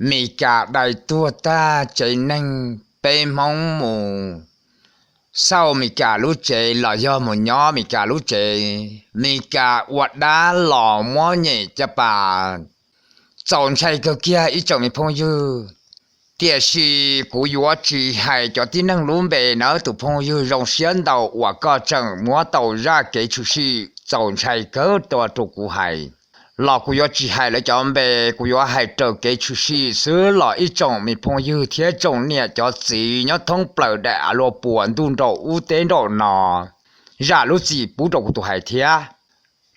Mes Kas dai tuag tag tsev neeg, peb Hmoob mus xauj Mes Kas lub tsev los yog mus nyob Mes Kas lub tsev, Mes Kas ua dab los muab nyem caj pas, txaus ntshai kawg kiag ib tsoom me phooj ywg. Tiam sis kuv yuav tsis hais cov tib neeg lub npe nawb, tus phooj ywg zoo siab ntau uas koj tseem muab tau zaj kev tshwm sim txaus ntshai kawg tuaj rau kuv hais, los kuv yuav tsis hais lawv cov npe, kuv yuav hais raws kev tshwm sim xwb los ib tsoom me phooj ywg thiab tsoom niam cov txiv nyob thoob plaws daim av luaj puas ntuj nraum ub teb nraum no, zam lub txim pub rau kuv tus hais thiab.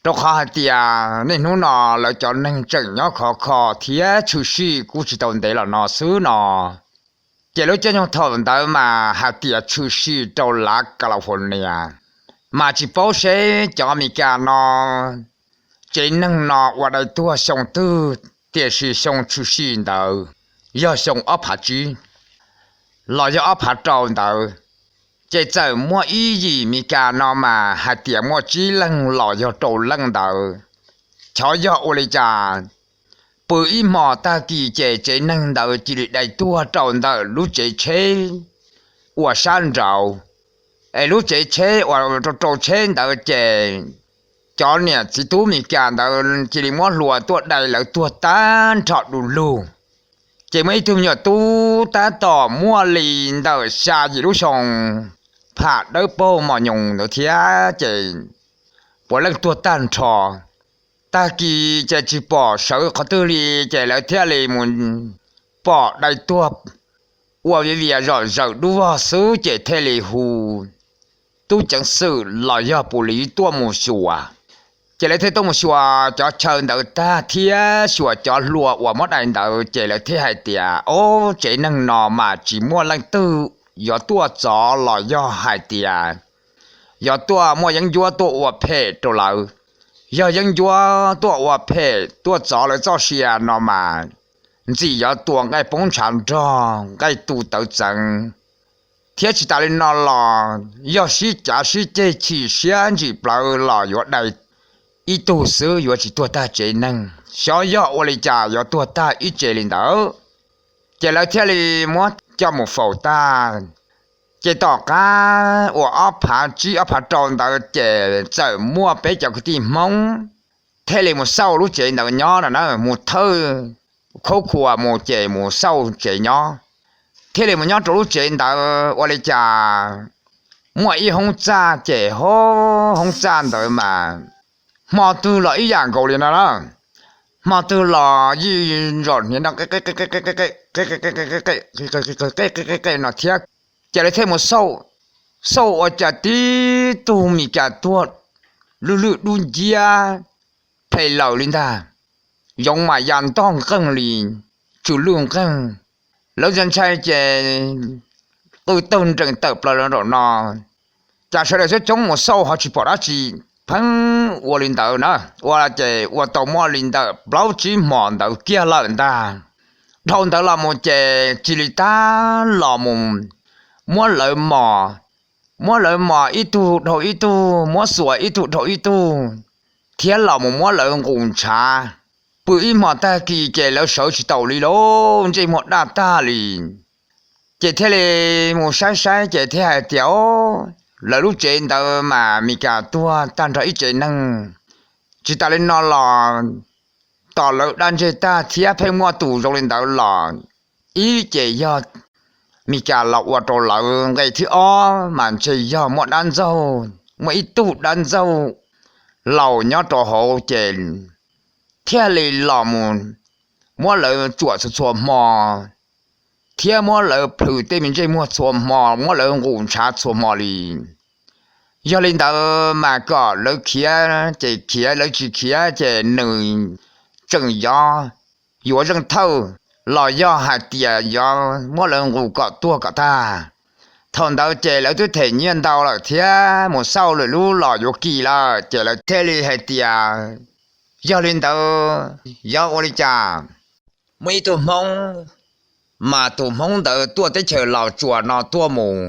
Rau qhov hais tias niaj hnub no lawv cov neeg tseem nyob khov kho thiab tshwm sim kuj tsis tau ntev los no xwb no. Ces lub caij nyoog thaum ntawd mas hais tias tshwm sim rau lav California, mas tsis paub seb cov Mes Kas no tsev neeg no ua dai tuag xyoo twg, tiam sis xyoo tshwm sim ntawd yog xyoo ob phav tsib los yog ob phav rau ntawd, ces txawm muaj ib yim Mes Kas no mas hais tias muaj tsib leeg los yog rau leej ntawd. Xyov yog ua li cas, pw ib hmos tag kis ces tsev neeg ntawd cia li dai tuag rau ntawm lub tsev tsheb uas sab nraud, es lub tsev tsheb uas rau rau tsheb ntawd ces cov niam txiv tub Mes Kas ntawd cia li muab hlua tuaj dai lawv tuag tag nrho du lug. Ces muaj ib tug me nyuam tub tab tom muaj li ntawm xya yim lub xyoo, pham dawb paug mos nyoos ntawd thiab ces puav leej tuag tag nrho. Tag kis ces tsis pom sawv qhov twg li, ces lawv thiaj li mus pom dai tuag ua viv vias zom zaws dub vog xwb ces thiaj li hu tub ceev xwm los yog pus liv tuaj mus xyuas. Ces lawv thiaj tuaj mus xyuas cov chaw ntawd tag thiab xyuas cov hlua uas muab dai ntawd ces lawv thiaj hais tias, ob, tsev neeg no mas tsis muaj leej twg yuav tuaj txov los yog hais tias yuav tuaj muaj yeeb ncuab tuaj ua phem rau lawv. Yog yeeb ncuab tuaj ua phem tuaj txov lawv txoj sia no mas ntxim yuav tua nqaij poob ntshav nrog nqaij tu tawv txeev. Thiab tsis tas li no los yog sib cav sib ceg chim siab ntsim plawv los yuav dai ib tug xwb, yuav tsis tuag tag tsev neeg. Xyov yog ua li cas yuav tuag tag ib tsev li ntawd. Ces lawv thiaj li muab coj mus faus tag. Ces tom qab uas ob phav tsib ob phav rau ntawd ces txawm muaj peb cov kwv tij Hmoob thiaj li mus xauj lub tsev ntawd nyob no na, mus thawj khaub khuas mus ces mus xauj tsev nyob. Thiaj li mus nyob rau lub tsev ntawd ua li cas muaj ib hoob txaj ces hoob txaj ntawd mas hmo twg los ib yam nkaus li no na. Hmo twg los yij zom hniav no qe no thiab. Ces lawv thiaj mus xauj, xauj ua cas tib tug Mes Kas tuag lwj lwj dub nciab phem lawm li ntag. Yoov mas ya ntog nqeeg li, tsw lwj nqeeg. Lawv ntshai ces qw tawg nrees tawm plaws los nraum no. Cas sawv daws coob coob mus xauj ho tsis pom dab tsi, pheej ua li ntawd na. Ua ces ua tau muaj li ntawm plaub tsib hmos ntawd kiag lawm ntag. Dhau ntawd los mus ces cia li tab los mus muab lawv mos, muab lawv mos ib tug dhau ib tug, muab xuas ib tug dhau ib tug, thiab los mus muab lawv nqus ntshav. Pw ib hmos tag kis ces lawv sawv tsis taus li lauj, ntsej muag daj tag li. Ces thiaj li mus saib saib ces thiaj hais tias, o, lawv lub tsev ntawd mas Mes Kas tuag tag nrho ib tsev neeg. Tsis tas li no los tom lawv dab ntseg tag thiab pheej muaj tus zoo li ntawd los ib ces yog Mes Kas los ua rau lawv. Nqe thib ob mas ntshe yog muaj dab ntxaug, muaj ib tug dab ntxaug laus nyob rau hauv ces thiaj li los mus muab lawv tsuam txhua txhua hmo, thiab muab lawv plhws tej me ntsej muag txhua hmo, muab lawv nqus ntshav txhua hmo li. Yog li ntawd mas kom lawv khiav ces khiav, lawv tsis khiav ces nws tseem yuav, yuav zeej thawj los yog hais tias yuav muab lawv nqus kom tuag kom tag. Thaum ntawd ces lawv twb them nyiaj ntau lawm thiab mus xauj lwm lub los yuav kim lawm ces lawv thiaj li hais tias, yog li ntawd yuav ua li cas? Muaj ib tug Hmoob, mas tus Hmoob ntawd tuaj teb chaws Los Tsuas no tuaj mus.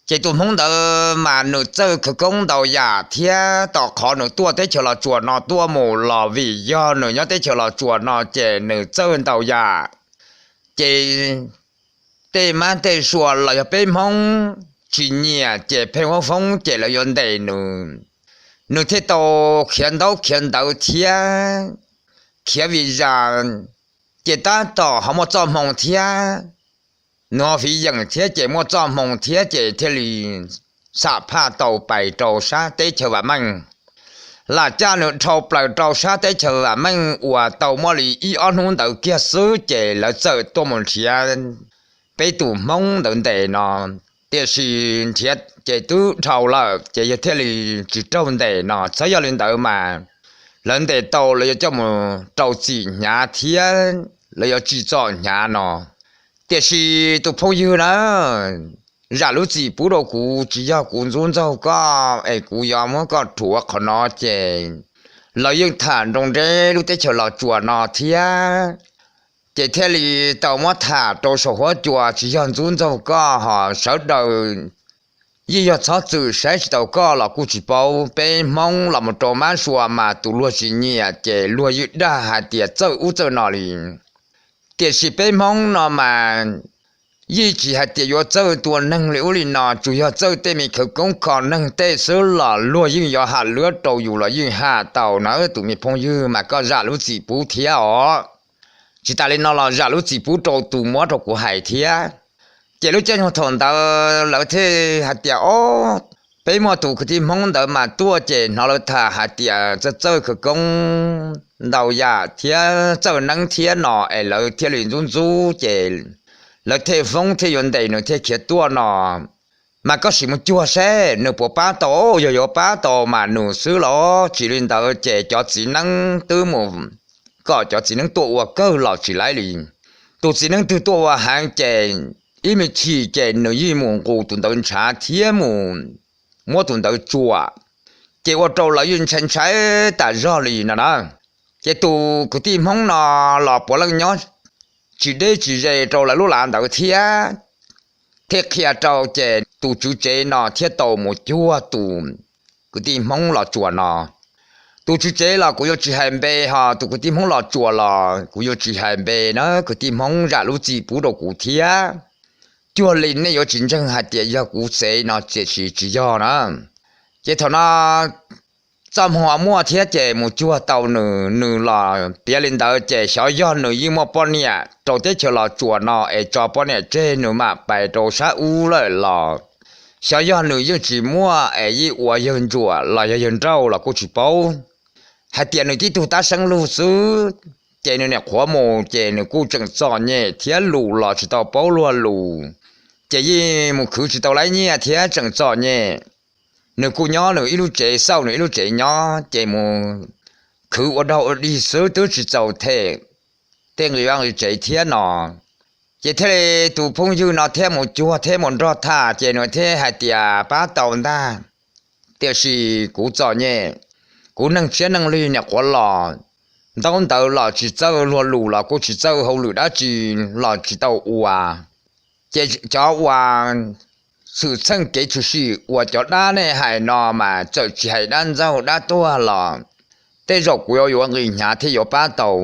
Ces tus Hmoob ntawd mas nws txawj khawv koob ntau yam thiab tom qhov nws tuaj teb chaws Los Tsuas no tuaj mus los vim yog nws nyob teb chaws Los Tsuas no ces nws txawj ntau yam. Ces tej mab tej sua los yog peb Hmoob tsis nyiam ces pheej foob foob ces lawv yuav ntes nws, nws thiaj tau khiav ntaub khiav ntawv thiab khiav vim zas, ces tab tom ho muaj txoj hmoo thiab, nws ho fiv yeem thiab ces muaj txoj hmoo thiab ces thiaj li xam phaj tau pais rau sab teb chaws vam meej. Lam caj nws dhau plaws rau sab teb chaws vam meej uas tau muaj li ib ob hnub ntawd kiag xwb ces lawv txawm tuaj mus nrhiav peb tus Hmoob ntawd ntes no. Tiam sis nrhiav ces twb dhau lawm ces yog thiaj li tsis raug ntes no. Txhob yog li ntawd mas lawv ntes tau lawv yuav coj mus rau txim hnyav thiab lawv yuav tsim txom hnyav no. Tiam sis tus phooj ywg na, zam lub txim pub rau kuv, tsis yog kuv ntxub ntxaug koj es kuv yuav muab koj rhuav qhov no ces lawv yeej tham nroo nreb lub teb chaws Los Tsuas no thiab. Ces thiaj li tau muab tham rau saum huab cua, tsis yog ntxub ntxaug koj ho sawv daws yeej yog txhob txwm saib tsis taus koj los kuj tsis paub. Peb Hmoob los mus rau mab sua mas tus luag tsis nyiam ces luag yeej dag hais tias txawj ub txawj no li. Tiam sis peb Hmoob no mas yeej tsis hais tias yuav txawj tua neeg li ub li no, tsuas yog txawj tej me khawv koob kho neeg tej xwb los luag yeej yuav ham luab rau yus los yeej ham tau na tus me phooj ywg, mas koj zam lub txim pub thiab os. Tsis tas li no los zam lub txim pub rau tus muab rau kuv hais thiab. Ces lub caij nyoog thaum ntawd lawv thiaj hais tias, o, peb muaj tus kwv tij Hmoob ntawd mas tuaj ces hnov lawv tham hais tias txawj txawj khawv koob ntau yam thiab txawj neeb thiab no es lawv thiaj li ntxub ntxub ces lawv thiaj foob thiaj yuav ntes nws thiaj khiav tuaj no. Mas koj sim mus cuag seb nws puas pab tau, yog yuav pab tau mas nws xwb los tsis li ntawd ces cov txiv neeb twb mus kom cov txiv neeb tuaj ua kawg los tsis laib li. Tus txiv neeb twg tuaj ua heev ces ib me chim ces nws yeej mus nqus tus ntawd ntshav thiab mus muab tus ntawd tsuam, ces ua rau lawv yeej ntshai ntshai tas zog li no na. Ces tus kwv tij Hmoob no los puav leej nyob tsis deb tsis ze rau lawv lub lav ntawd thiab, thiaj qhia rau ces tus tswv tsev no thiaj tau mus cuag tus kwv tij Hmoob Los Tsuas no. Tus tswv tsev los kuv yuav tsis hais npe, ho tus kwv tij Hmoob Los Tsuas los kuv yuav tsis hais npe na, kwv tij Hmoob zam lub txim pub rau kuv thiab. Cuag li nej yuav tsis ntseeg hais tias yog kuv txev no tiam sis tsis yog na. Ces thaum no txoj hmoo muaj thiab ces mus cuag tau nws, nws los piav li ntawd ces xyov yog nws yeej muaj poj niam rau teb chaws Los Tsuas no es tso poj niam tseg nws mam pais rau sab ub lawm los xyov yog nws yeej tsis muaj es yeej ua yawg ntsuam los yog yawg nrauj los kuj tsis paub. Hais tias nws tib tug tab seeb lug xwb, ces nws niam qhuav mus ces nws kuj tseem txom nyem thiab lus los tsis tau paub luag lus, ces yeej mus khwv tsis tau laib nyiaj thiab tseem txom nyem. Nws kuj nyob nws ib lub tsev, xauj nws ib lub tsev nyob, ces mus khwv ua dog ua dig xwb twb tsis txaus them tej nqi vaj nqi tsev thiab no. Ces thiaj li tus phooj ywg no thiaj mus cuag thiab mus nrog tham, ces nws thiaj hais tias pab tau ntag, tiam sis kuv txom nyem, kuv neeg tshiab neeg lig niam quav los, ntaub ntawv los tsis txawj, luag lus los kuj tsis txawj, hauj lwm dab tsi los tsis tau ua. Ces cov uas xwm txheej kev tshwm sim uas cov dab nej hais no mas txawm tsis hais dab ntxaug dab tuag los tej zaum kuv yuav yuav nqis hnyav thiaj yuav pab tau.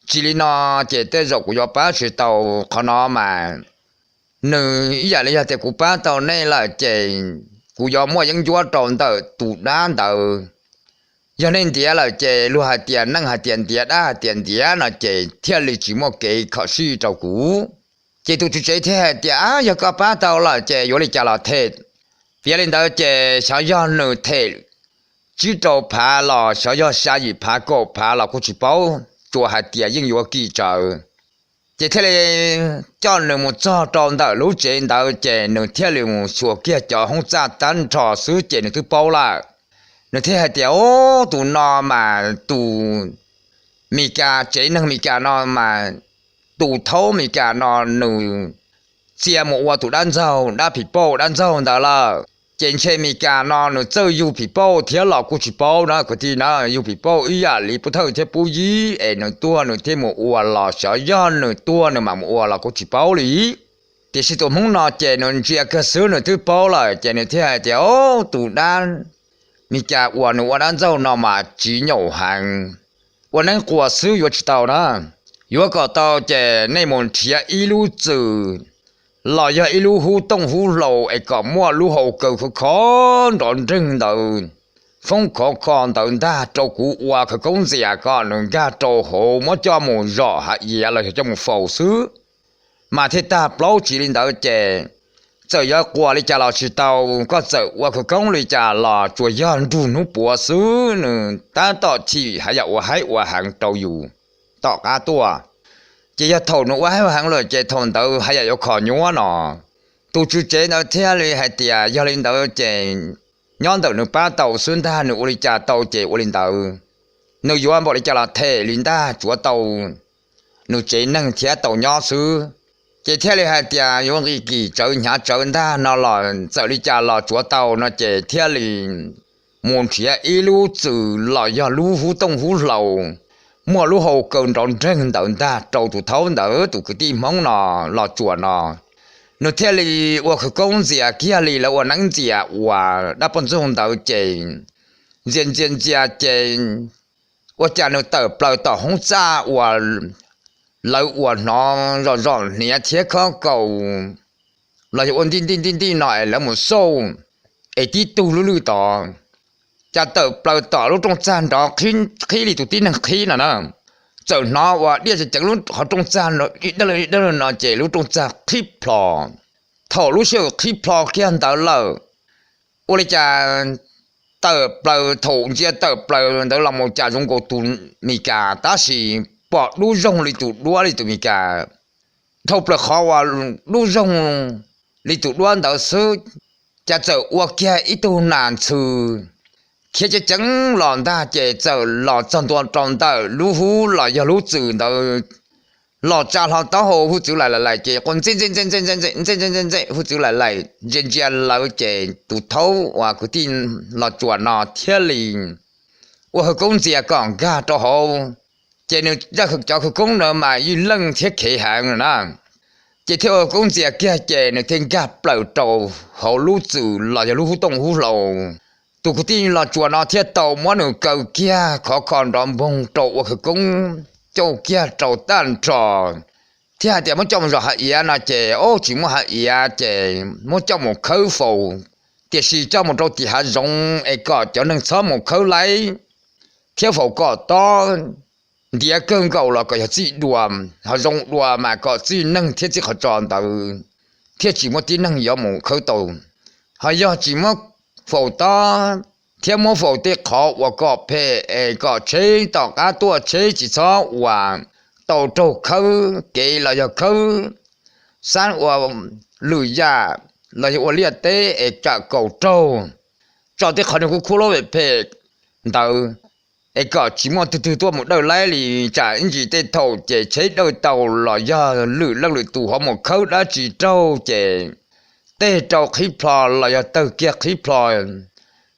Tsis li no ces tej zaum kuv yuav pab tsis tau. Qhov no mas nws ib yam li yog tias kuv pab tau nej lawm ces kuv yuav muaj yeeb ncuab rau ntawm tus dab ntawd. Yog nej ntiav lawm ces luag hais tias, neeg hais tias ntiav, dab hais tias ntiav no ces thiaj li tsis muaj kev khom sij rau kuv. Ces tus tswv tsev thiaj hais tias, ab, yog koj pab tau lawm ces yuav li cas los them. Piav li ntawd ces xyov yog nws them tsib rau phav los xyov yog xya yim phav kaum phav los kuj tsis paub, tsuas hais tias yeej yuav kim tsawv. Ces thiaj li coj nws mus txog rau ntawm lub tsev ntawd ces nws thiaj li mus xyuas kiag cov hoob txaj tag nrho xwb ces nws twb paub lawm. Nws thiaj hais tias, o, tus no mas tus Mis Kas, tsev neeg Mis Kas no mas tus thaub Mis Kas no nws txia mus ua tus dab ntxaug, dab phim pauj dab ntxaug ntawd lawm. Ces ntshe Mis Kas no nws txawj yug phim pauj thiab los kuj tsis paub na kwv tij na, yug phim pauj ib yam li pub thawj thiab pub yib es nws tuag nws thiaj mus ua los xyov yog nws tuag nws mam mus ua los kuj tsis paub li. Tiam sis tus Hmoob no ces nws ntsia kiag xwb nws twb paub lawm ces nws thiaj hais tias, o, tus dab Mis Kas uas nws ua dab ntxaug no mas tsis nyaum heev, ua neeb quas xwb yuav tsis tau na. Yuav kom tau ces nej mus nrhiav ib lub txwm los yog ib lub hub tooj hub hlau es kom muaj lub hau kaw khov kho nrov nreeg ntawd, foob khov kho ntawd ntag rau kuv ua khawv koob ntxias kom nws nkag rau hauv muab coj mus zom hav iav los yog coj mus faus xwb. Mas thiaj tag plaub tsib li ntawd ces txawm yuav quas li cas los tsis tau, koj txawm ua khawv koob li cas los tsuas yog nrug hnub puav xwb nws tab tom chim hais yam ua haib ua heev rau yus tom qab tuaj. Ces yog thaum nws ua haib ua heev lawm ces thaum ntawd hais yam yuav kho nyuab no. Tus tswv tsev ntawd thiaj li hais tias yog li ntawd ces nyob ntawm nws pab tau xwb ntag, nws ua li cas tau ces ua li ntawd, nws yuav npaum li cas los them li ntag tsuav tau nws tsev neeg thiab tau nyob xwb. Ces thiaj li hais tias yuav nqis kim tsawv hnyav tsawv ntag no los txawm li cas los tsuav tau no ces thiaj li mus nrhiav ib lub txwm los yog lub hub tooj hub hlau muaj lub hau kaw nrov nreeg ntawd ntag rau tus thaub ntawd tus kwv tij Hmoob no, Los Tsuas no. Nws thiaj li ua khawv koob ntxias kiag li lawv ua neeb ntxias uas dab poj ntxoog ntawd ces ntxias ntxias ntxias ces ua cas nws tawm plaws tom hoob txaj uas lawv uas hnov zom zom hniav thiab khob kaus los yog ua ntij ntij ntij ntij no es lawv mus xauj es tib tug lub lwj tod, cas tawm plaws tom lub rooj txag nrov qhib li tus tib neeg qhib no na. Txawm hnov ua diaj ceev ceev lub qhov rooj txag dawb li dawb li no ces lub rooj txag qhib plho. Thaum lub sij hawm qhib plho kiag ntawd lawm, ua li cas tawm plaws, thaum ntsia tawm plaws ntawd los mus cas zoo nkaus tus Mis Kas tab sis pom dub zoog li tus duab li tus Mis Kas, dhau plaws qhov uas dub zoog li tus duab ntawd xwb, cas txawm ua kiag ib tug nas ntxhw khiav ceev ceev los ntag ces txawm los txog ntua rau ntawm lub hub los yog lub txwm ntawd los tsa hlo taub hau hwj txwv laim laim laim ces quaj ntxej ntxej ntxej ntxej ntxej ntxej ntxej ntxej ntxej hwj txwv laim laim ntsia ntsia lawv ces tus thaub uas kwv tij Los Tsuas no thiaj li ua khawv koob ntxias kom nkag rau hauv. Ces nws cov khawv koob ntawd mas ywj leej thiab khev heev na. Ces thiaj ua khawv koob ntxias kiag ces nws thiaj nkag plaws rau hauv lub txwm los yog lub hub tooj hub hlau. Tus kwv tij Los Tsuas no thiaj tau muab nws kaw kiag khov kho nrov npoog rau ua khawv koob cauj kiag rau tag nrho, thiab hais tias muab coj mus zom hav iav no ces ob tsis muaj hav iav ces muab coj mus khawb faus, tiam sis coj mus rau tim hav zoov es kom cov neeg txhob mus khawb laib thiab faus kom tob, ntiav kawg nkaus los kom yog txij dua, hav zoov dua mas kom txij neeg thiab txij qhov tso ntawd thiaj tsis muaj tib neeg yuav mus khawb tau. Ho yog tsis muab faus tob thiab muab faus tej qhov uas kom phem es kom tsheb tom qab tuaj tsheb tsis txhob ua tau raug khawb kev los yog khawb xab ua lwm yam los yog ua liaj teb es tsam kaus raug tso tej qhov nws kuj khub lab phem phem ntawd es kom tsis muaj twg twg tuaj mus dawj laib li, tsam ib ntsis tej thaum ces tsheb dawj tau los yog lwm leej lwm tus ho mus khawb dab tsi raug ces teg rau qhib plho los yog tawg kiag qhib plho.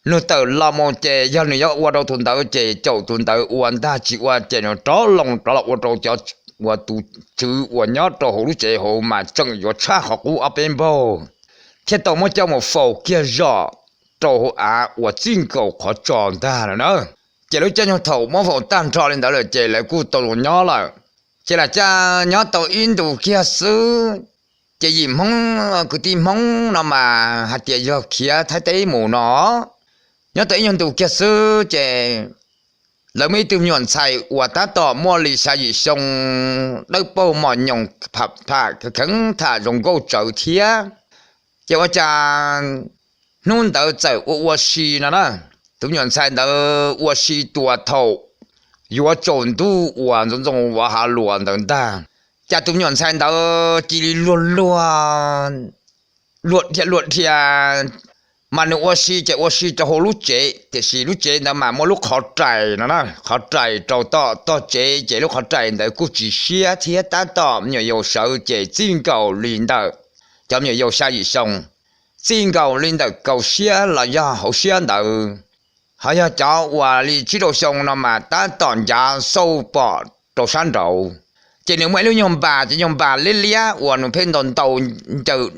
Nws tawm los mus ces yog nws yuav ua rau tus ntawd ces caum tus ntawd ua ntag, tsis ua ces nws rov loo rov los ua rau cov uas tus tswv uas nyob rau hauv lub tsev hauv mas tseem yuav tshaj qhov qub ob peb npaug, thiaj tau muab coj mus faus kiag zom rau hauv av uas txij nkaus qhov tso ntag lawm na. Ces lawv caij nyoog thaum muab faus tag nrho li ntawd lawm ces lawv kuj tau nyob lawm. Ces lam caj nyob tau ib ntus kiag xwb, ces yim Hmoob kwv tij Hmoob no mas hais tias yog khiav Thaib teb mus no, nyob tau ib nyuag ntus kiag xwb ces lawv muaj ib tug me nyuam ntxhais uas tab tom muaj li xya yim xyoo, dawb paug mos nyoos, pham pham kheev tham zoo nkauj tsawv thiab. Ces ua cas hnub ntawd txawm ua ua si no na, tus me nyuam ntxhais ntawd ua si tua thaum yuav tsaus ntuj uas ntxoov ntxoo vov hav luas ntawd ntag. Cas tus me nyuam ntxhais ntawd cia li luag luag luag dhia luag dhia, mas nws ua si ces ua si rau hauv lub tsev, tiam sis lub tsev ntawd mas muaj lub qhov rais no na, qhov rais rau tom tog tsev ces lub qhov rais ntawd kuj tsis siab thiab tab tom me nyuam yaus sawv ces txij nkaus li ntawm cov me nyuam yaus xya yim xyoo, txij nkaus li ntawm kaus siab los yog hauv siab ntawd. Ho yog cov uas li tsib rau xyoo no mas tab tom ncav xauj pom rau sab nraud. Ces nws muaj ib lub nyuag npas, ces nyuag npas liab liab uas nws pheej ntaus ntaus ncaws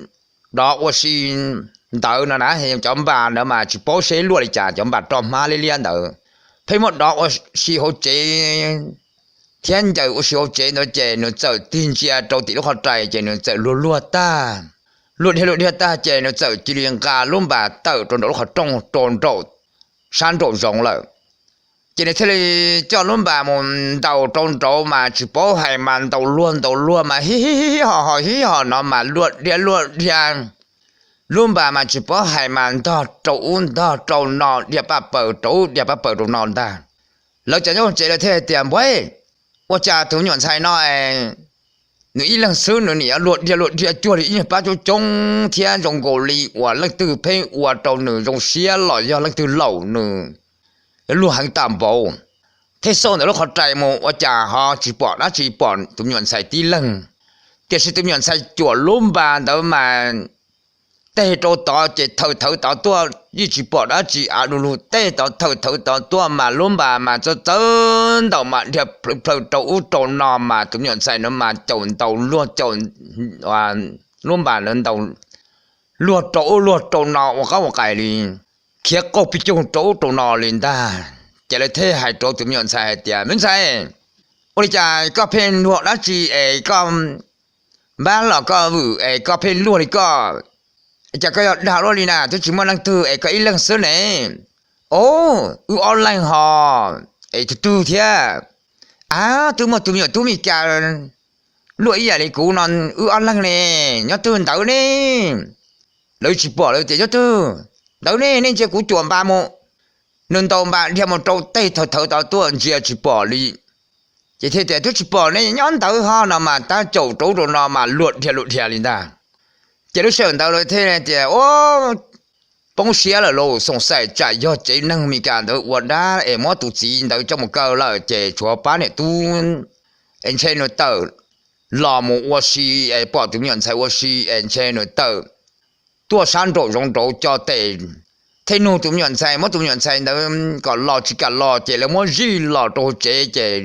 dov ua si ntawd no na, cov npas ntawd mas tsis paub seb luaj li cas, cov npas roj hmab liab liab ntawd pheej muab dov ua si hauv tsev thiab ncaws ua si hauv tsev ntawd ces nws txawm tig ntsia rau tim lub qhov rais ces nws txawm luag luag tag, luag dhia luag dhia tag ces nws txawm cia li nqa lub npas tawm rau nraum lub qhov rooj rau nraum sab nraum zoov lawm. Ces nws thiaj li coj lub npas mus ntaus rau nraud mas tsis paub hais mas ntaus luag ntaus luag mas hib hib hib ho ho hib ho no mas luag dhia luag dhia. Lub npas mas tsis paub hais mas ntog rau ub ntog rau no dhia paj paws rau ub dhia paj paws rau no ntag. Lawv cov nyob hauv tsev lawv thiaj hais tias, Npauj, ua cas tus me nyuam ntxhais no nws ib leeg xwb nws nim yuav luag dhia luag dhia cuag li ib nyuag pab coob coob thiab zoo nkaus li uas leej twg pheej ua rau nws zoo siab los yog leej twg laum nws yuav luag heev tas npaum. Thiaj xauj ntawm lub qhov rais mus ua cas ho tsis pom dab tsi, pom tus me nyuam ntxhais tib leeg. Tiam sis tus me nyuam ntxhais cuam lub npas ntawd mas teg rau tod ces thawm thawv tod tuaj yeej tsis pom dab tsi av du lug, teg tod thawm thawv tod tuaj mas lub npas mas txawv txawv ntaus mas dhia plhaw plhaw rau ub rau no mas tus me nyuam ntxhais no mas caum ntaus luag caum lub npas ntaus luag rau ub luag rau no ua qab ua qais li, khiav qauj pij coog rau ub rau no li ntag. Ces lawv thiaj hais rau tus me nyuam ntxhais hais tias, Me ntxhais, ua li cas koj pheej luag dab tsi es koj npab los koj vwm es koj pheej luag li koj? Cas koj yog dag luaj li na, twb tsis muaj leej twg es koj ib leeg xwb ne? Au, wb ob leeg ho, es tus twg thiab? Ab, twb muaj tus me nyuam tub Mes Kas luaj ib yam li kuv no, wb ob leeg ne, nyob twg ntawd ne? Lawv tsis pom lawv tias, Nyob twg ntawd ne, nej ntsia kuv cuam npas mus. Nws ntaus npas dhia mus rau teg thawv thawv tod tuaj ntsia tsis pom li. Ces thiaj tias, Twb tsis pom ne, nyob ntawd ho no mas tab caum rau ub rau no mas luag dhia luag dhia li ntag. Ces lub sij hawm ntawd lawv thiaj tias, Ua, poob siab lawm lauj, xoom xaim tsam yog tsev neeg Mes Kas ntawd ua dab es muab tus txiv ntawd coj mus kaw lawm ces tshuav pab niam tub es ntshe nws tawm los mus ua si es pom tus me nyuam ntxhais ua si es ntshe nws tawm tuaj sab nraum zoov nraud co tes thiab nug tus me nyuam ntxhais, muab tus me nyuam ntxhais ntawd kom los tsis kam los ces lawv muab zij los rau hauv tsev ces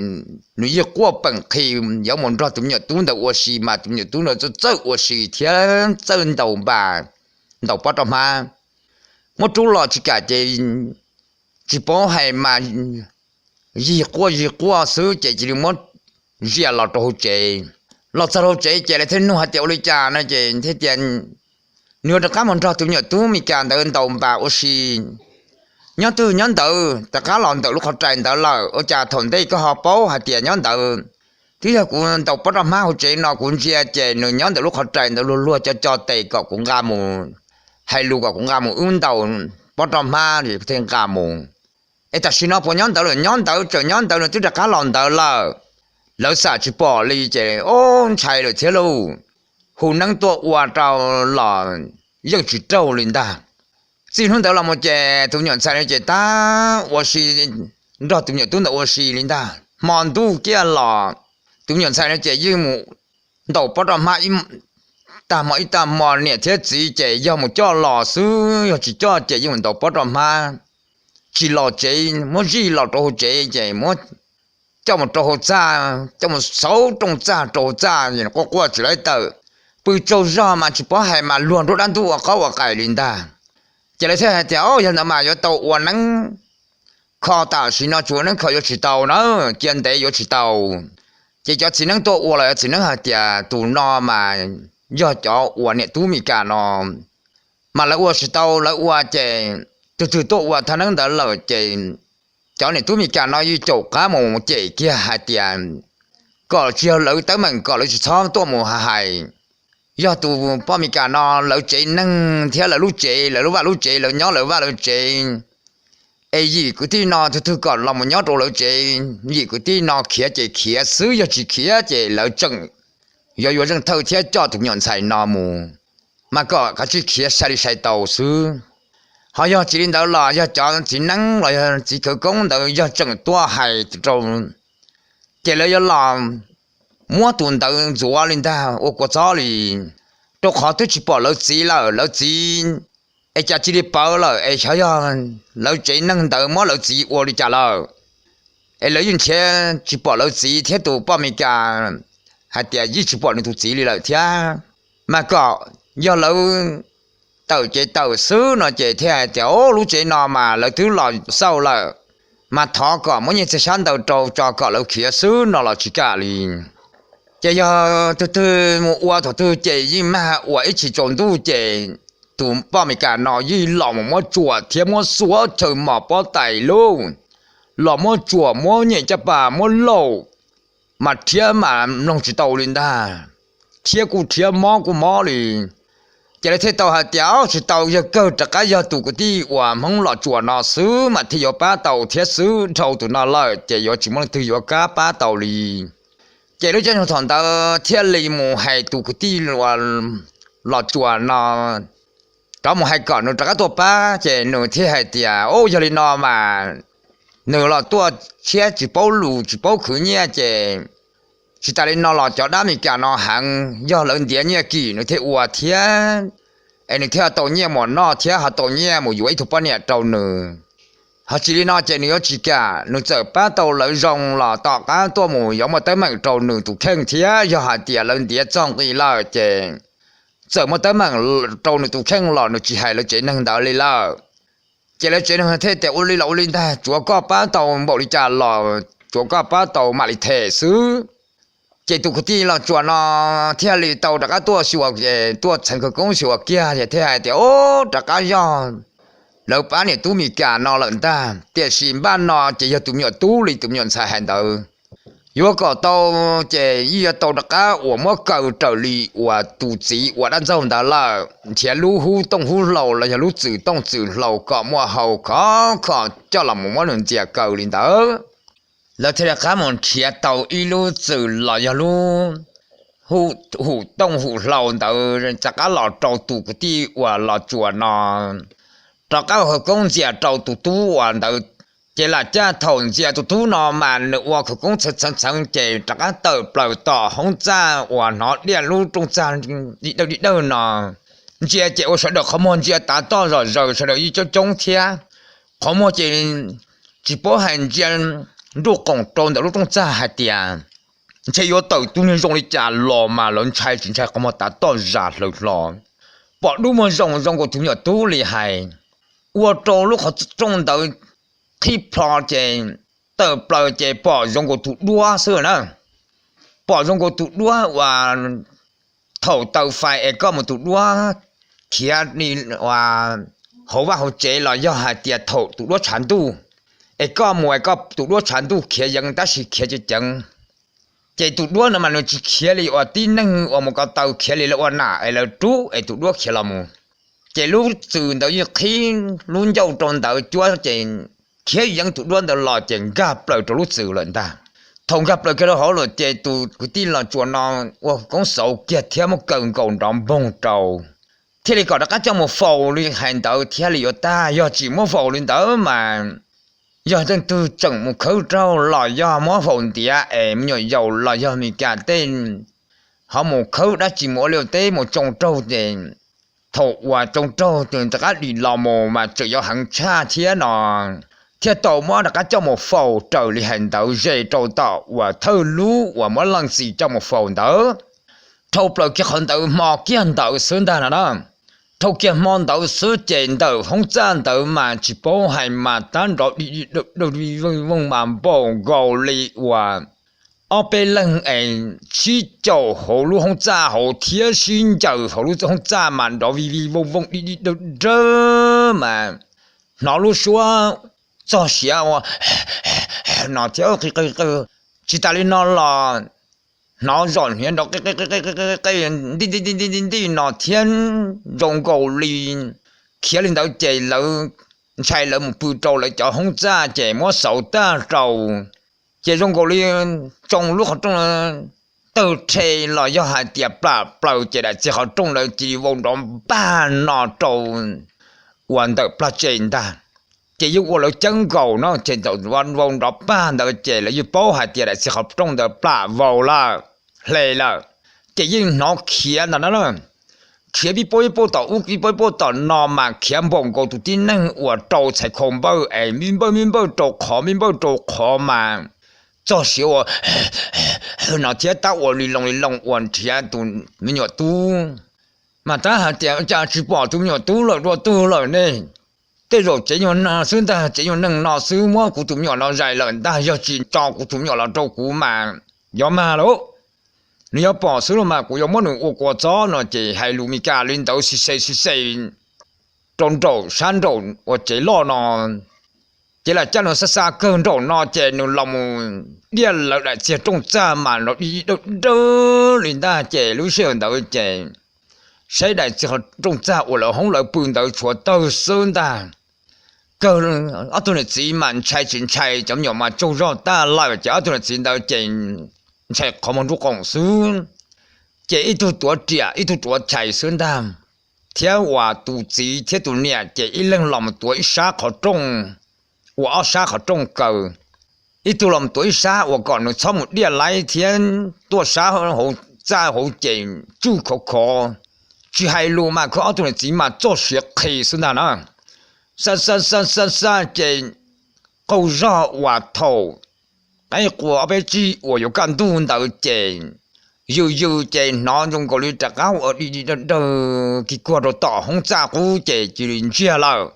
nws yeej quaj peem qhi yuav mus nrog tus me nyuam tub ntawd ua si mas tus me nyuam tub ntawd txawj txawj ua si thiab txawj ntaus npas, ntaus pob roj hmab. Muab rub los tsis kam ces tsis paub hais mas yig quaj yig quaj xwb ces cia li muab zias los rau hauv tsev. Los txog hauv tsev ces lawv thiaj nug hais tias ua li cas no ces thiaj tias nws yuav rov qab mus nrog tus me nyuam tub Mes Kas ntawd ntaus npas ua si nyob twg nyob ntawd, rov qab los ntawm lub qhov rais ntawd lawm. Ua cas thaum ntej koj ho paub hais tias nyob ntawd? Twb yog kuv ntaus pob roj hmab hauv tsev no kuv ntsia ces nws nyob ntawm lub qhov rais ntawd luag luag co co tes kom kuv nqa mus, hais lus kom kuv nqa mus wb ntaus pob roj hmab thiaj nqa mus. Es tam sim no puas nyob ntawd lawm? Nyob ntawd, tseem nyob ntawd, nws twb rov qab los ntawd lawm. Lawv xam tsis pom li ces ub ntshai lawm thiab lauj. Hu neeb tuaj ua rau los yeej tsis raug li ntag. Txij hnub ntawd los mus ces tus me nyuam ntxhais no ces tab ua si nrog tus me nyuam tub ntawd ua si li ntag. Hmo ntuj kiag los tus me nyuam ntxhais no ces yeej mus ntaus pob roj hmab tag hmo ib tag hmo, niam thiab txiv ces yog mus coj los xwb, yog tsis coj ces yeej mus ntaus pob roj hmab tsis los tsev, muab zij los rau hauv tsev ces muab coj mus rau hauv txaj, coj mus xauv rooj txaj rau hauv txaj, quaj quaj tsis laib tawm. Pw tsaug zog mas tsis paub hais mas luag nruab dab ntub ua qaub ua qais li ntag. Ces lawv thiaj hais tias, Au, yog ntawd mas yuav tau ua neeb kho tam sim no, tsis ua neeb kho yuav tsis tau na, cia ntev yuav tsis tau. Ces cov txiv neeb tuaj ua los cov txiv neeb hais tias tus no mas yog cov uas niam tub Mes Kas no mas lawv ua tsis tau, lawv ua ces tus twg tuaj ua thaj neeb ntawd lawm ces cov niam tub Mes Kas no yeej caum qab mus cem kiag hais tias kom tsis yog lawv teeb meem kom lawv tsis txhob tuaj mus hais. Yog tus poj Mes Kas no lawv tsev neeg thiab lawv lub tsev, lawv lub vaj lub tsev, lawv nyob lawv vaj lawv tsev, es yim kwv tij no tus twg kom los mus nyob rau lawv tsev, yim kwv tij no khiav ces khiav xwb, yog tsis khiav ces lawv tseem yuav yuav zeej thawj thiab coj tus me nyuam ntxhais no mus, mas kom kav tsij khiav sai li sai tau xwb. Ho yog tsis li ntawd los yog cov txiv neeb los yog txiv khawv koob ntawd yog tseem tuaj hais rau ces lawv yuav los muab tus ntawd ntxuav li ntag ua kua txob li, rau qhov twb tsis pom lawv txiv lawm, lawv txiv es cas cia li pawv lawm es xyov yog lawv tsev neeg ntawd muab lawv txiv ua li cas lawm. Es lawv yeej nrhiav tsis pom lawv txiv thiab tus poj Mes Kas hais tias yeej tsis pom nws tus txiv li lawm thiab. Mas kom yog lawv tawm ces tawm xwb no ces thiaj hais tias, Au, lub tsev no mas lawv twb los xauj lawm, mas thov kom muab nyiaj txiag sab ntawd rau tso kom lawv khiav xwb no los tsis kam li. Ces yog tus twg mus ua thaum twg ces yeej mag ua ib chim tsaus ntuj ces tus poj Amelikas no yeej los mus muab tsuam thiab muab xuas chaw mos pob tais lub, los muab tsuam muab nyem caj pas muab laum, mas rhiab mas mloog tsis tau li ntag, thiab kuj rhiab mob kuj mob li. Ces lawv thiaj tau hais tias, Au, tsis tau, yog kawg rov qab yog tus kwv tij uas Hmoob Los Tsuas no xwb mas thiaj yuav pab tau thiab xwb, dhau tus no lawm ces yuav tsis muaj leej twg yuav kam pab tau li. Ces lub caij nyoog thaum ntawd thiaj li mus hais tus kwv tij Los Tsuas no, rov mus hais kom nws rov qab tuaj pab, ces nws thiaj hais tias, Au, yog li no mas nws los tuaj tshiab tsis paub lus tsis paub khwv nyiaj ces tsis tas li no los cov dab Amelikas no heev, yog lawv ntiav nyiaj kim nws thiaj ua thiab, es nws thiaj tau nyiaj mus noj thiab ho tau nyiaj mus yuav ib tug poj niam rau nws. Ho tsis li no ces nws yuav tsis kam, nws txawm pab tau lawv zoo los tom qab tuaj mus yuav muaj teeb meem rau nws tus kheej thiab, yog hais tias lawv ntiav txog nqi lawm ces txawm muaj teeb meem rau nws tus kheej los nws tsis hais lawv tsev neeg ntawd li lawm. Ces lawv tsev neeg thiaj tias, Ua li los ua li ntag, tsuav koj pab tau npaum li cas los tsuav koj pab tau mam li them xwb. Ces tus kwv tij Los Tsuas no thiaj li tau rov qab tuaj xyuas, tuaj txheev khawv koob xyuas kiag ces thiaj hais tias, Au, rov qab yog lawv pab niam tub Amelikas no lawm ntag, tiam sis npaj no ces yog tus me nyuam tub li tus me nyuam ntxhais hais ntawd, yuav kom tau ces yeej yuav tau rov qab uas muab kaw raws li uas tus txiv ua dab ntxaug ntawd lawm, nrhiav lub hub tooj hub hlau los yog lub txwm tooj txwm hlau kom muaj hau khov kho coj los mus muab nws ntxias kaw li ntawd. Lawv thiaj rov qab mus nrhiav tau ib lub txwm los yog lub hum tooj hum hlau ntawd rov qab los rau tus kwv tij uas Los Tsuas no, rov qab ua khawv koob ntxias rau tus tub uas ntawd. Ces lam caj thaum ntxias tus tub no mas nws ua khawv koob txheev txheev txheev ces rov qab tawm plaws tom hoob txaj uas hnov diaj lub rooj txaj di dawg di dawg no. Ntsia ces ua sawv daws qhov muag ntsia tav toj zom zaws, sawv daws yeej coob coob thiab. Qhov muag ces tsis paub hais ntsia nruj qoom rau ntawm lub rooj txaj hais tias ntshe yuav tawm tus neeg zoo li cas los mas lawv ntshai tsis ntshai qhov muag tav toj zam hlaws hlo. Pom dub muag zoo zoo nkaus tus me nyuam tub li hais, ua rau lub qhov rooj ntawd qhib plho ces tawm plaws ces pom zoo nkaus tus duab xwb na. Pom zoo nkaus tus duab uas thaum taws fais es koj mus tus duab khiav li hauv vaj hauv tsev los yog hais tias thaum tus duab tshav ntuj, es koj mus es koj tus duab tshav ntuj khiav yeev tab sis khiav ceev ceev. Ces tus duab no mas nws tsis khiav li uas tib neeg uas mus ko taw khiav li lawv ua nam es lawv rub es tus duab khiav los mus. Ces lub txwm ntawd yeej qhib lub ncauj rau ntawd cuab ces khiav yeev tus duab ntawd los ces nkag plaws rau lub txwm lawm ntag. Thaum nkag plaws kiag rau hauv lawm ces tus kwv tij Los Tsuas no ua koob xauv kiag thiab muab kaw nkaus nrov npoog rau, thiaj li kom rov qab coj mus faus li hais ntawd thiaj li yuav tag. Yog tsis muab faus li ntawd mas yog leej twg tseem mus khawb raug los yog muab faus ntiav es me nyuam yaus los yog Meskas tej ho mus khawb dab tsi mus ua liaj teb mus tsoo raug ces thaum uas tsoo raug ces rov qab dim los mus mas tseem yuav heev tshaj thiab no, thiaj tau muab rov qab coj mus faus raws li hais ntawd ze rau tom uas thawj lub uas muab leej txiv coj mus faus ntawd. Dhau plaws kiag qhov ntawd hmo kiag ntawd xwb ntag no na. Dhau kiag hmo ntawd xwb ces ntawm hoob txaj ntawd mas tsis paub hais mas tab nrov di di vooj mas npaum nkaus li uas ob peb leeg es sib caum hauv lub hoob txaj hauv thiab sib ncaws hauv lub hoob txaj mas nrov vij vij vooj vooj di di dawg dawg mas hnov lub suab txog siav ua no thiab qi qi qi. Tsis tas li no los hnov zom hniav nrov qi qi qi qi qi qi nti nti nti nti nti no thiab zoo nkaus li khiav li ntawd ces lawv ntshai lawv mus pw rau lawv cov hoob txaj ces muab xauv tag rau. Ces zoo nkaus li tsoo lub qhov rooj tawg rhe los yog hais tias plam plaws ces daim txiag qhov rooj ntawd cia li vau nrov npag no rau uas ntawm plag tsev ntag. Ces yeej ua lawv ceeb nkaus no ces ntawm vau nrov pag ntawd ces lawv yeej paub hais tias daim txiag qhov rooj ntawd plam vau lawm, hle lawm. Ces yeej hnov khiav ntag na, khiav pib paub ib pauj tom ub pib paub ib pauj tom no mas khiav npaum nkaus tus tib neeg uas rau txhais khau npawj es me npawj me npawj rau qhov me npawj rau qhov mas txog siav ua no thiab tab ua li loo li loo uas nrhiav tus me nyuam tub. Mas tab hais tias cas tsis pom tus me nyuam tub lawm dua twg lawm ne? tej zaum tsev nyuag neeg xwb ntag, tsev nyuag neeg no xwb, muab kuv tus me nyuam no zais lawm ntag, yog tsis tso kuv tus me nyuam los rau kuv mas yuav mag lauj. Nws yuav pom xwb los mas kuv yuav muab nws ua kua txob no. Ces hais lus Meskas li ntawd xi xes xi xes rau nraum sab nraum uas tsev loj no. Ces lam caj nws xa xa kawg nraum no ces nws los mus diaj lawv daim txiag rooj txaj mas los di dawb dawb li ntag. Ces lub sij hawm ntawd ces saib daim txiag rooj txaj uas lawv hoob lawv pw ntawd tshuav tawg xwb ntag. Kawg ob tug niam txiv mas ntshai tsis ntshai, cov me nyuam mas tsaug zog tag lawm, ces ob tug niam txiv ntawd ces ntshai qhov muag nruj qoom xwb. Ces ib tug tuav riam ib tug tuav chais xwb ntag, thiab uas tus txiv thiab tus niam ces ib leeg los mus tuav ib sab qhov rooj, ua ob sab qhov rooj kaw. Ib tug los mus tuav ib sab uas kom nws txhob mus diaj laib thiab tuaj sab hauv txaj hauv ces tsuj khov khov. Tsis hais lus mas kawg ob tug niam txiv mas txoj siav qhi xwb ntag na. Xa xa xa xa xa ces qaug zog uas thaum qaib qua ob peb tsig uas yuav kaj ntug ntawd ces yws yws ces hnov zoo nkaus li rov qab ua di di dawg dawg kig kuag rau tom hoob txaj qub ces cia li ntsiag lawm.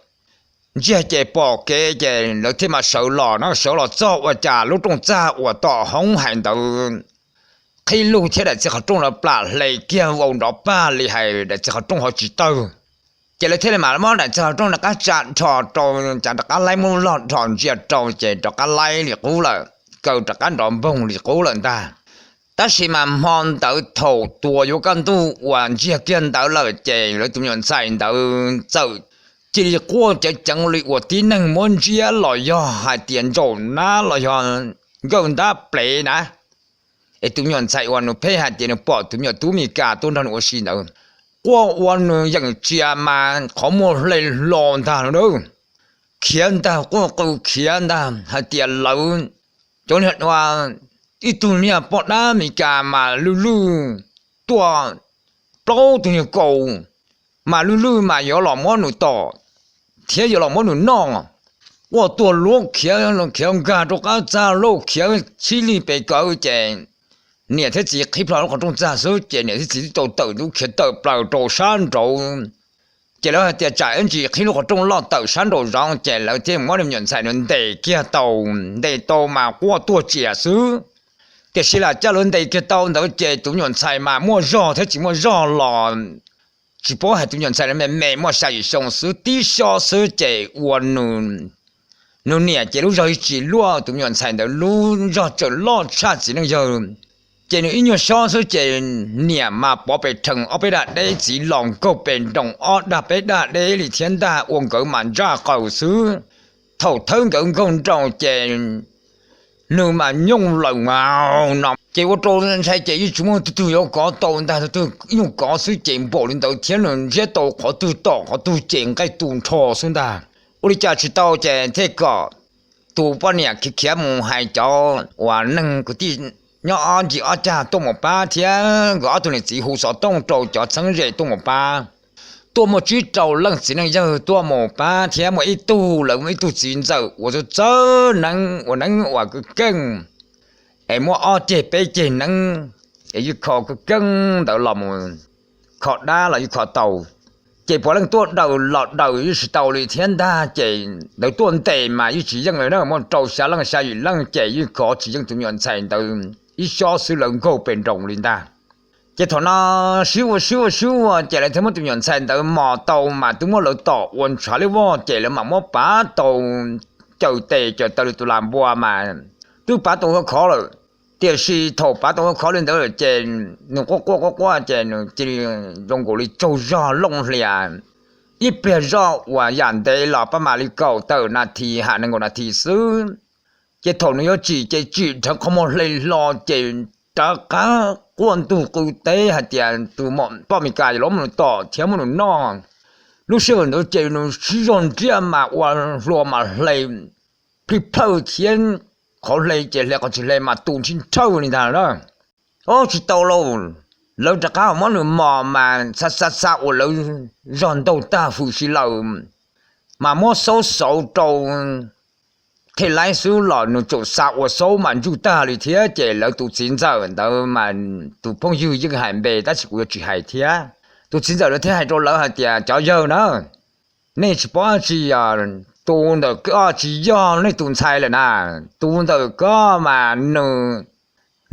Ntsiag ces pom kev ces lawv thiaj mam sawv los na, sawv los txog ua cas lub rooj txaj uas tom hoob hais ntawd qhib lug thiab daim txiag qhov rooj los plam hle kiag vau nrov pag li hais daim txiag qhov rooj ho tsis tawg. Ces lawv thiaj li mam muab daim txiag qhov rooj rov qab tsa dhos rau, cas rov qab laib muab log dhos ntsia rau ces rov qab laib li qub lawm, kaw rov qab nrov npoog li qub lawm ntag. Tab sis mas hmo ntawd thaum tus yuav kaj ntug uas ntsiag kiag ntawd lawm ces lawv tus me nyuam ntxhais ntawd txawm cia li quaj ceev ceev li uas tib neeg muab ntsiab los yog hais tias ntsaum nab los yog nkawj ntab plev na. Es tus me nyuam ntxhais uas nws pheej hais tias nws pom tus me nyuam tub Meskas tuaj nrog nws ua si ntawd, quaj ua nws yeem tsia mas qhov muag hle hlo ntag lawm. Khiav ntag, quaj qw khiav ntag hais tias lawv cov niag ua ib tug niag poj dab Meskas mas lwj lwj tuaj plaub tug niag kaus mas lwj lwj mas yuav los muab nws tom thiab yuav los muab nws noj. Quaj tuag luab khiav khiav nkag rau qab txaj lauj, khiav txhib lig pes kawv ces niam thiab txiv qhib plho lub qhov rooj txaj xwb ces niam thiab txiv twb tau tawm ntub khiav tawm plaws rau sab nraud. Ces lawv hais tias tsam ib ntsis qhib lub qhov rooj loj tawm sab nraum zoov ces lawv thiaj muab me nyuam ntxhais ntes kiag tau. Ntes tau mas quaj tuag tsiam xwb. Tiam sis lam coj lawv ntes kiag tau ntawd ces tus me nyuam ntxhais mas muaj zog thiab tsis muaj zog los tsis paub hais tus me nyuam ntxhais me me muaj xya yim xyoo xwb tib xyob xwb ces ua nws niam ces lub zog tsis luaj, tus me nyuam ntxhais ntawd lub zog tseem loj tshaj txiv neej yawg. Ces nws ib nyuag xyob xwb ces niam mas pov pes rhees ob peb dag deb, txiv los nkaug pes nroos ob dag peb dag deb li thiab ntag, ua nkawd mas ntsaj qaws xwb. Thaum thawb nkawd nkaug nroos ces nws mas nyooj lawm no ces ua rau ntshai ces yeej tsis muaj tug twg yuav kov tau ntag, tug twg ib nyuag kov xwb ces npaum li ntawd thiab nws ntsiab tau qhov twg tom qhov twg ces nqaij tu nrho xwb ntag. Ua li cas tsis tau ces thiaj kom tus poj niam khiav khiav mus hais cov uas neeg kwv tij nyob ob ncig ob cag tuaj mus pab thiab nkawd ob tug niam txiv hu xov tooj rau cov txheeb ze tuaj mus pab. Tuaj muaj tsib rau leej txiv neej yawg tuaj mus pab thiab muaj ib tug lawv muaj ib tug txiv ntxawm uas txawj txawj neeb ua neeb uas keej keej es muaj ob ceg peb ceg neeb es yeej kho keej keej ntawd los mus kho dab los yeej kho tau. Ces puav leej tuaj daws los daws yeej tsis tau li thiab ntag ces lawv tuaj ntes mas yeej tsis yeej li na, muaj rau xya leej xya yim leej ces yeej kho tsis yeej tus me nyuam ntxhais ntawd ib xyob xwb lawv nkaug pes nroos li ntag. Ces thaum no sib ua sib ua sib ua ces lawv thiaj muab tus me nyuam ntxhais ntawd mos tau mas twb muab lawv tom ua ntshav li voj ces lawv mam muab pav tau caws tes caws taw li tus lam npua mas twb pav tau khov khov lawm. Tiam sis thaum pav tau khov khov li ntawd lawm ces nws quaj quaj quaj quaj ces nws cia li zoo nkaus li tsaug zog looj hlias. Ib pliag zoj uas yam ntev los pab mam li kaum tawm nas this ham nees nkaum nas this xwb. Ces thaum nws yuav tsim ces tsim dheev qhov muag hle hlo ces rov qab quaj ntug qw teb hais tias tus poj Meskas yuav los muab nws tom thiab muab nws noj. Lub sij hawm ntawd ces nws sib zog nriab mas ua hlua mas hle plij plhawj thiab qhov hle ces hle qhov tsis hle mas tu ntsij nrhawj li ntag na. Ob tsis tau lauj, lawv rov qab muab nws mos mas xa xa xa uas lawv zog ntaug tag hwm si lawm mas muab xaub xauv rau thej laib xwb los nws tseem xa ua xaub mas ntsuj tag li thiab ces lawv tus txiv ntxawm ntawd mas tus phooj ywg yeej hais npe tab sis kuv yuav tsis hais thiab. Tus txiv ntxawm ntawd thiaj hais rau lawv hais tias cov yawg na, nej tsis paub tsi, tus ntawm koj tsis yog nej tus ntxhais lawm na. Tus ntawm koj mas nws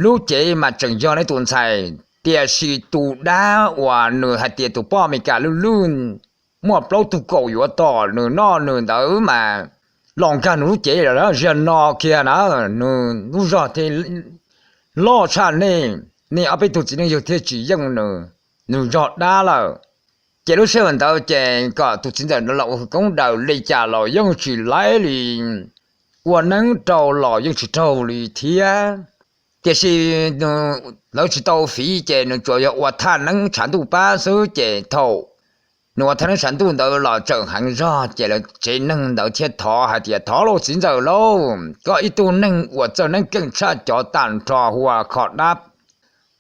lub cev mas tseem yog nej tus ntxhais, tiam sis tus dab uas nws hais tias tus poj Amelikas lwj lwj muaj plaub tug kaum yuav tom nws noj nws ntawd mas los nkag nws lub cev lawm. Ziag no kiag na, nws lub zog thiaj loj tshaj nej, nej ob peb tug txiv neej yawg thiaj tsis yeej nws, nws yog dab lawm. Ces lub sij hawm ntawd ces kom tus txiv ntxawm no los ua khawv koob daws li cas los yeej tsis laib li, ua neeb rau los yeej tsis raug li thiab. Tiam sis lawv tsis tau fiv ces nws tsuas yog ua thaj neeb tshav ntuj pab xwb. Ces thaum nws ua thaj neeb tshav ntuj ntawd los tseem heev zog ces lawv tsev neeg ntawd thiaj thov hais tias, Thov lauj txiv ntxawm lauj, koj ib tug neeg uas txawj neeb keej tshaj cov tag nrho, ua kho dab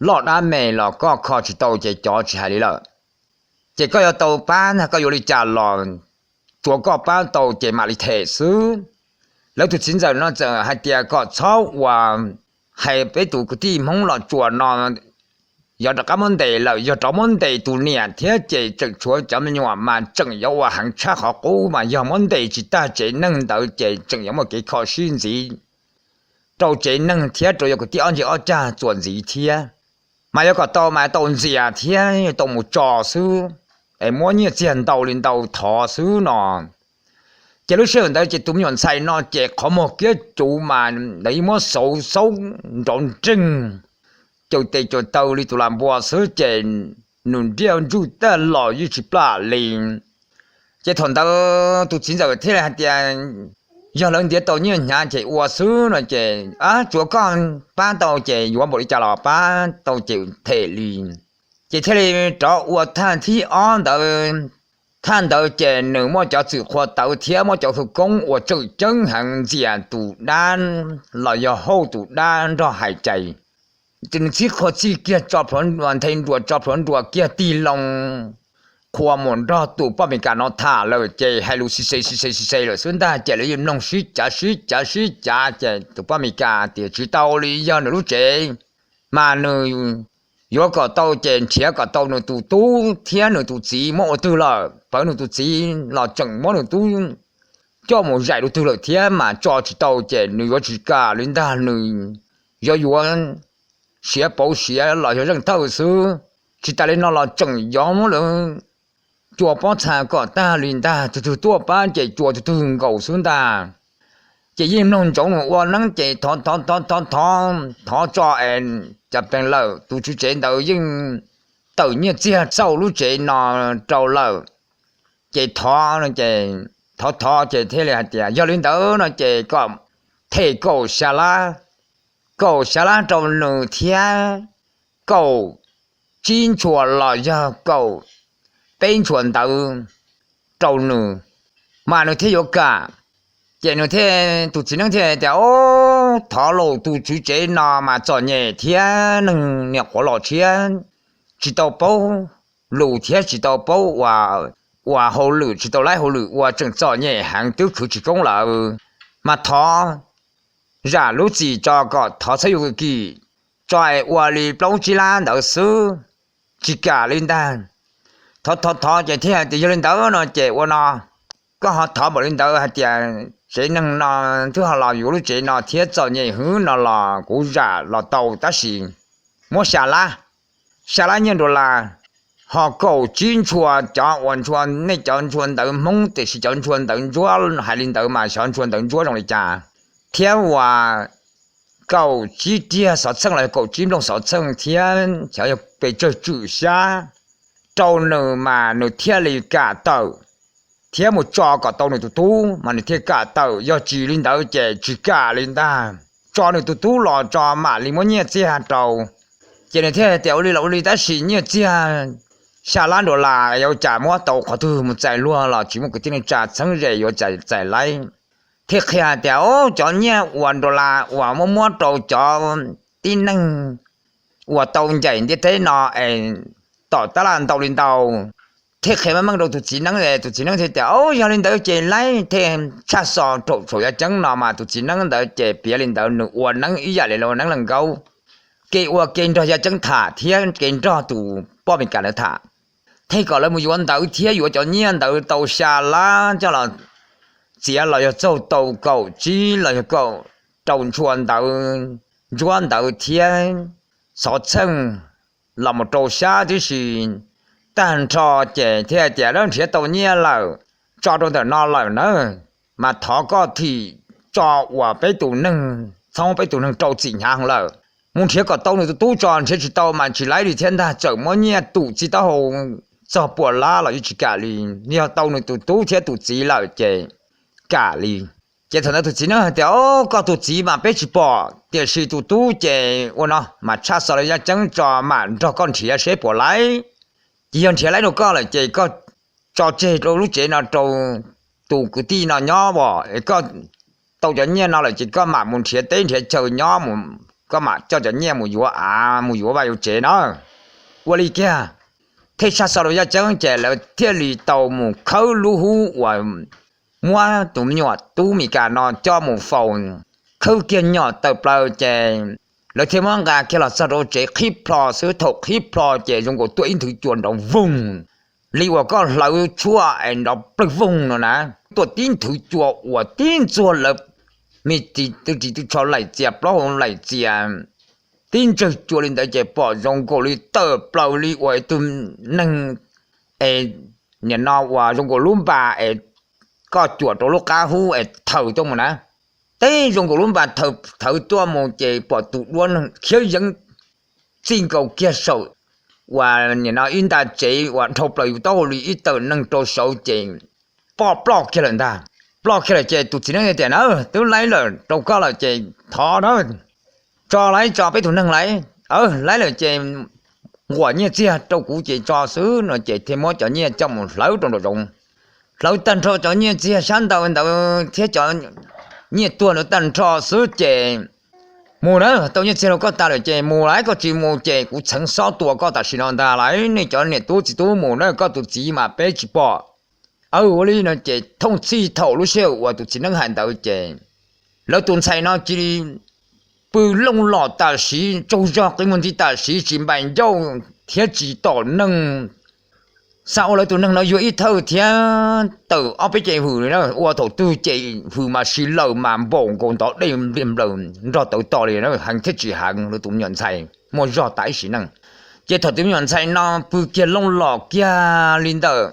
loj dab me los koj kho tsis tau ces cov tsis hais li lawm. Ces koj yuav tau pab, koj yuav li cas los tsuav koj pab tau ces mam li them xwb. Lawv tus txiv ntxawm no txawm hais tias kom txhob ua hais peb tus kwv tij Hmoob Los Tsuas no yuav rov qab muab ntes lawm, yog rov muab ntes tus niam thiab ces tseem tshuav cov me nyuam mas tseem yuav ua heev tshaj qhov qub, mas yog muab ntes tsis tag tsev neeg ntawd ces tseem yuav muaj kev kho sib ntxiv rau tsev neeg thiab rau yog kwv tij ob ntseg ob cag txuas ntxiv thiab. Mas yuav kom tau mas tau ntxias thiab tau mus tso xwb, es muab nyiaj txiag ntau li ntau thov xwb no. Ces lub sij hawm ntawd ces tus me nyuam ntxhais no ces qhov muag kiab cuv mas lawv yeej muab xauv xaub nrov nreeg, caum tes caum taw li tus lam npua xwb ces nws nriaj ntsuj tag los yeej tsis plam li. Ces thaum ntawd tus txiv ntxawm thiaj li hais tias, Yog lawv ntiav tau nyiaj hnyav ces ua xwb no ces, Tsuav koj pab tau ces yuav npaum li cas los pab tau ces them li. Ces thiaj li rov ua thaj thib ob ntawd. Thaj ntawd ces nws muaj cov txwm qhua tawv thiab muaj cov khawv koob uas tseem ceeb heev ntxias tus dab los yog hauj tus dab nrog hais cai. Ces nws txhib qhua txij kiag tso plhuav nruas nthe nruas tso plhuav nruas kiag tig loo qhua mus nrog tus poj Amelikas no tham lawm ces hais lus xi xe xi xe xi xe lawm xwb ntag. Ces lawv yeej mloog sib cav sib cav sib cav ces tus poj Amelikas tias tsis tau li, yog nws lub tsev mas nws yuav kom tau ces nrhiav kom tau nws tus tub thiab nws tus txiv muab ua twg lawm, pawv nws tus txiv los tseem muab nws tub coj mus zaim rau twg lawm thiab mas tso tsis tau ces nws yuav tsis kam li ntag, nws yuav yuav siav pauv siav los yog zeej thawj xwb. Tsis tas li no los tseem yuav muab lawv cua pob txha kom tag li ntag, tus twg tuaj pab ces cua tus twg nkaus xwb ntag. Ces yeej mloog ntsoov nws ua neeb ces thov thov thov thov thov thov tso es cas pees lawm, tus tswv tsev ntawd yeej tawm nyiaj txiag xauj lub tsev no rau lawm. Ces thov ces thov thov ces thiaj li hais tias yog li ntawd no ces kom them kaum xya lab, kaum xya lab rau nws thiab kaum tsib ntshua los yog kaum peb ntshua ntawd rau nws mas nws thiaj yuav kam. Ces nws thiaj, tus txiv neeb thiaj tias, Ob, thov lauj, tus tswv tsev no mas txom nyem thiab neeg niam quav los tshiab, tsis tau paub lus thiab tsis tau paub ua hauj lwm, tsis tau laib hauj lwm ua, tseem txom nyem heev twb khwv tsis koob lawm. Mas thov zam lub txim tso kom thov txhob yuav kim, tso es ua li plaub tsib lab ntawd xwb, tsis kam li ntag. Thov thov thov ces thiaj hais tias yog li ntawd no ces ua no, koj ho thov npaum li ntawd hais tias tsev neeg no twb ho los yuav lub tsev no thiab txom nyem hwv no los kuv zam los tau tab sis muab xya lab, xya lab nyiaj dollar, ho kaum tsib ntshua cov uas ntshua, nej cov ntshua ntawv Hmoob tiam sis cov ntshua ntawv Ntsuab hais li ntawd mas xyov ntshua ntawv Ntsuab zoo li cas, thiab uas kaum tsib riag xov txheej los yog kaum tsib nplooj xov txheej thiab xyov yog pes tsawg tswm xyab rau nws mas nws thiaj li kam tawm, thiab mus tso kom tau nws tus tub mas nws thiaj kam tawm, yog tsis li ntawd ces tsis kam li ntag. Tso nws tus tub los tso mam li muab nyiaj txiag rau. Ces nws thiaj tias ua li los ua li tab sis nyiaj txiag xya lab dollar yuav cas muab tau qhov twg mus txais luag los tsis muaj kwv tij neej tsa txheeb ze yuav txais laib. Thiaj qhia tias, Ob, cov nyiaj uas dollar uas muab muab rau cov tib neeg uas tau ncaim ntiaj teb no es tom tab laj ntau li ntau. Thiaj qhia meej meej rau tus txiv neeb, tus txiv neeb thiaj tias, Ob, yog li ntawd ces laib. Thiaj tshaj xo raum saum yaj ceeb no mas tus txiv neeb ntawd ces piav li ntawd nws ua neeb ib yam li ua neeb leej nkaub, kev ua ke nrog yaj ceeb tham thiab kev nrog tus poj Amelikas ntawd tham. Qhia kom lawv mus yuav ntawv thiab yuav cov nyiaj ntawd tau xya lab coj los txiav los yog txaug tau kaum tsib los yog kaum rau ntshua ntawv, ntsuab ntawv thiab xov txheej los mus rau xyab tib si. Tag nrho ces thiaj tias, Nrhiav tau nyiaj lawm, tso rau ntawm no lawm na, mas thov koj thim tso uas peb tus neeg, txhob peb tus neeg rau txim hnyav heev lawm. Mus nrhiav kom tau nws tus tub tso, nrhiav tsis tau mas tsis laib li thiab ntag, txawm muab nyiaj tum txij taub hau txog pua lab los yeej tsis kam li. Yog tau nws tus tub thiab tus txiv lawm ces kam li. Ces thaum ntawd tus txiv neeb hais tias, Au, koj tus txiv mas peb tsis pom, tiam sis tus tub ces ua no mas tshaj xov los yaj ceeb tso mam nrog koj nrhiav seb puas laib. Ces yog nrhiav laib rau koj lawm ces koj tso tseg rau lub tsev no rau tus kwv tij no nyob os, es koj tau cov nyiaj no lawm ces koj mam mus nrhiav teb nrhiav chaw nyob, koj mam coj cov nyiaj mus yuav av mus yuav vaj yuav tsev na. Ua li kiag, thiaj tshaj xov los yaj ceeb ces lawv thiaj li tau mus khawb lub hub uas muab tus me nyuam tub Mes Kas no coj mus faus, khawb kiag nyom tawm plaws ces lawv thiaj muab nqa kiag los txog rau tsev qhib plho xwb. Thaum qhib plho ces zoo nkaus tuaj ib nthwv cua nrov voog li uas koj hlawv tshuaj es nrov plawg voog no na, tuaj tib nthwv cua uas tib ntxuag lawv me ris tw ris tw tsho laim txias plaub hau laim txias, tib ntsawg cua li ntawd ces pom zoo nkaus li tawm plaws li uas tus neeg es nim no uas zoo nkaus lub npas es koj cuam rau lub qab hub es thawm tuaj mus na. Teb zoo nkaus lub npas thawm tuaj mus ces pom tus duab neeg khiav yeeb txij nkaus kiag saum uas nim no ib nta tsev uas dhau plaws yus taub hau li ib tawm neeg rau saud ces poj ploj kiag lawm ntag. Ploj kiag lawm ces tus txiv neeb tias, Na, twb laib lawm rau koj lawm ces thov na, tso laib tso peb tus neeg laib. Laib lawm ces nquam nyiaj txiag rau kuv ces tso xwb no ces thiaj muab cov nyiaj coj mus hlawv rau nraum zoov. Hlawv tag nrho cov nyiaj txiag sab ntaw ntawd thiab cov nyiaj tuag ntawd tag nrho xwb ces mus na, tau nyiaj txiag rau koj tas lawm ces mus lauj, koj tsis mus ces kuv txheev xob tua koj tam sim no ntag lauj. Nej cov niam tub txiv tub mus na, koj tus txiv mas peb tsis pom. Aw, ua li no ces thooj txhij thaum lub sij hawm uas tus txiv neeb hais ntawd ces lawv tus ntxhais no cia li pw looj lom tam sim, tsaug zog qi muag nti tam sim, tsis npais ncauj thiab tsis tom neeg. Xav ua lawv tus neeg no yuag ib thawj thiab tawm ob peb ce hws li na, ua thaum twg ces hws mas si lawm mas npaum nkaus ntov dej npliag nplaws nrog tawv to li na, heev thiab tsis heev, lawv tus me nyuam ntxhais muaj zog tas ib sim neej. Ces thaum tus me nyuam ntxhais no pw kiag looj lom kiag li ntawm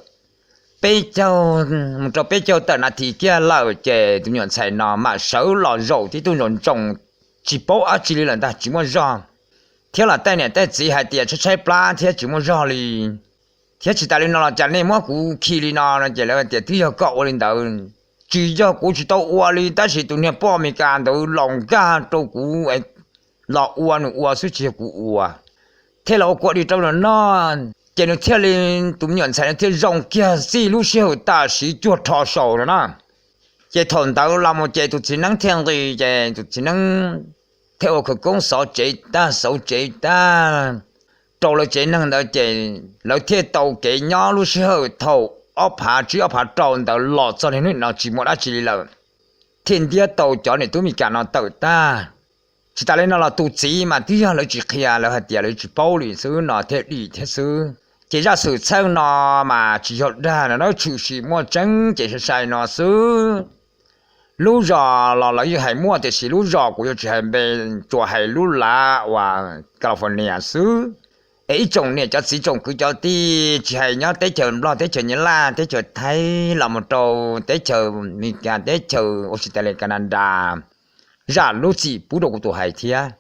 peb caug mus rau peb caug tawm nas this kiag lawm ces tus me nyuam ntxhais no mam sawv los zaum tib tug ntsoos ntsoos, tsis paub dab tsi li lawm ntag, tsis muaj zog. Thiab los tej niam tej txiv hais tias tshaib tshaib plab thiab tsis muaj zog li, thiab tsis tas li no los cas nej muab kuv khi li no no ces lawv tias twb yog koj ua li ntawd, tsis yog kuv tsis tau ua li, tab sis tus niag poj Amelikas ntawd los nkag rau kuv los ua nws ua xwb tsis yog kuv ua. Thiaj los ua kua dis rau nws noj ces nws thiaj li, tus me nyuam ntxhais no thiaj zoo kiag txij lub sij hawm tam sim cuag rho saud no na. Ces thaum ntawd los mus ces tus txiv neeb thiaj nqis ces tus txiv neeb thiaj ua khawv koob xov tsev tag xauv tsev tag rau lawv tsev neeg ntawd ces lawv thiaj tau kev nyob lub sij hawm thaum ob phav tsib ob phav rau ntawd los txog niaj hnub no tsis muaj dab tsi li lawm, thiaj ntiab tau cov niam tub Amelikas no tawm tag. Tsis tas li no los tus txiv mas twb yog lawv tsis qhia, lawv hais tias lawv tsis paub li xwb no thiaj dim thiab xwb. Ces zaj xwm txheej no mas tsis yog dag no na, tshwm sim muaj tseeb ces sai sai no xwb. Lub zos los lawv yeej hais muaj tiam sis lub zos kuv yuav tsis hais npe, tsuas hais lub lav uas California xwb. Es ib tsoom niam cov txiv tsoom kwv cov tij tsis hais nyob teb chaws Nplog, teb chaws Nyab Laj, teb chaws Thaib los mus rau teb chaws Amelikas, teb chaws Australia, Canada, zam lub txim pub rau kuv tus hais thiab.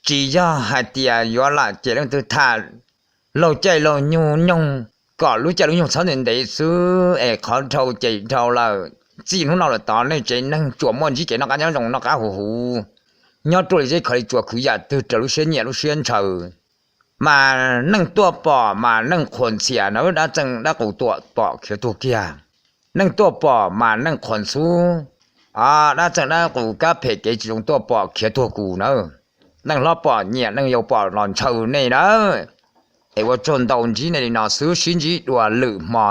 Tsis yog hais tias yuav lam ces leej twg tham laug caij laug nyoog nyoog kom lub caij lub nyoog txhob ntev ntev xwb es qhov dhau ces dhau lawm. Txij hnub no lawm tod nej tsev neeg tsuas muaj ntsib kev noj qab nyob zoo noj qab huv huv, nyob ruaj li zeb kho li tsua, khwv yam twg raws lub siab nyiam lub siab ntshaw. Mas neej tuaj pom mas neej qhuas ntxhias na, dab txeej dab qus tuaj pom khiav tuag kiag. Neej tuaj pom mas neej qhuas ntxhub, dab txeej dab qus kab phem kev tsis zoo tuaj pom khiav tuag kuv na. Neej hlob pom nyiam, neej yau pom los ntshaw nej na. Es ua tsaug ntau, ntsib nej li no xwb, sib ntsib dua lwm hmo.